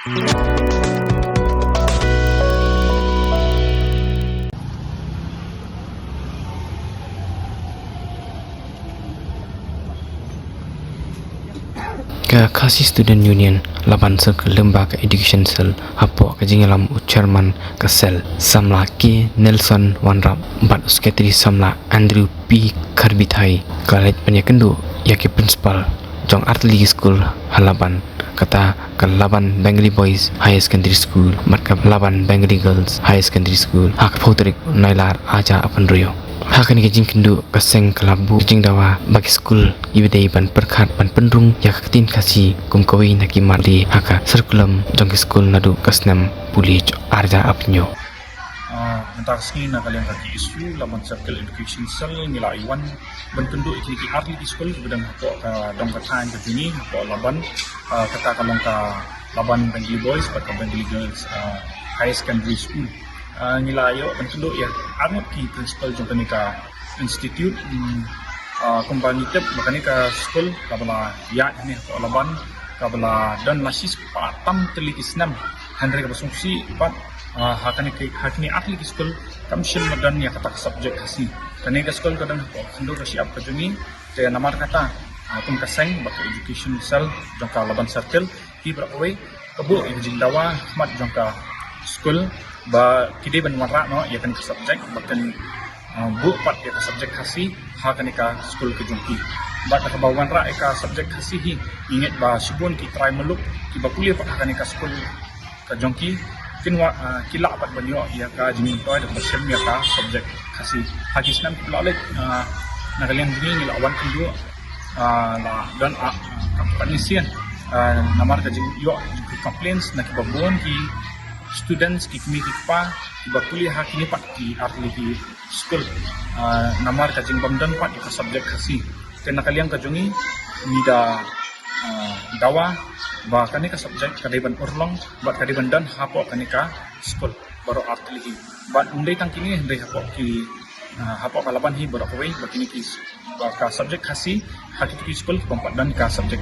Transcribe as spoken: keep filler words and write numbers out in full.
Ka Khasi Student Union Laban Circle lem bad ka Education Cell hapoh ka jingïalam u Chairman ka Cell, Samla K Nelson Wanrap bad u Secretary Samla Andrew P Kharbithai, ka la leit ban ïakynduh ïa ki Principal jong artylli ki skul ha Laban, kata ka Laban Bengali Boys Higher Secondary School bad ka Laban Bengali Girls Higher Secondary School, ha ka phew tarik Nailar arhajar arphew hynriew. Ha kane ka jingkynduh ka seng ka la buh jingdawa ba ki skul kiba dei ban pyrkhat ban pynrung ïa ka ktien Khasi kum kawei na ki mat pule ha ka curriculum jong ki skul naduh ka snem pule arhajar arphew hynñiew. Ah, mynta ka sngi na ka liang ka K S U Laban Circle Education Cell ngi la ïa wan ban kynduh ïa kine ki artylli ki skul kiba don hapoh ka dong ka thaiñ ka jong ngi hapoh Laban, ah, kata ka long ka Laban Bengali Boys bad ka Bengali Girls, ah, Higher Secondary School. Ah, ngi la ïoh ban kynduh ïa arngut ki principal jong kane ka institute, mm, ah, kumba ngi tip ba kane ka skul kaba la ïaid hangne hapoh Laban kaba la don la shispah tam tylli ki snem, hynrei kaba sngewsih pat, ah, ha kane ki, ha kine artylli ki skul kam shym la don ïa kata ka subject Khasi. Kane ka skul ka don hapoh ka khyndew ka shyiap ka jong ngi, te namar kata, ah, kum ka seng bad ka Education Cell jong ka Laban Circle, hi baroh kawei ka buh ïa ka jingdawa ha khmat jong ka skul ba ki dei ban wanrah noh ïa kane ka subject, ba kin, ah, buh pat ïa ka subject Khasi ha kane ka skul ka jong ki. Bad da kaba wanrah ïa ka subject Khasi hi, ngi ngeit ba shibun ki trai muluk kiba pule pat ha kane ka skul ka jong ki kin wa-, ah, ki lah pat ban ïoh ïa ka jingmyntoi da kaba shem ïa ka subject Khasi. Ha ki snem kiba la leit, ah, na ka liang jong ngi ngi la wan kynduh, ah, la don, ah, ka pat ni sien, ah, namar ka jingïoh jong ki complaints na kiba bun ki students, ki kmie ki kpa kiba pule ha kine pat ki artylli ki skul, ah, namar ka jingbym don pat ïa ka subject Khasi. Te na ka liang ka jong ngi ngi da, ah, dawa ba kane ka subject ka dei ban urlong bad ka dei ban don hapoh kane ka skul baroh artylli hi. Bad ym dei tang kine, hynrei hapoh ki, ah, hapoh ka Laban hi baroh kawei ba kine ki, ba ka subject Khasi ha kito ki skul kibym pat don ka subject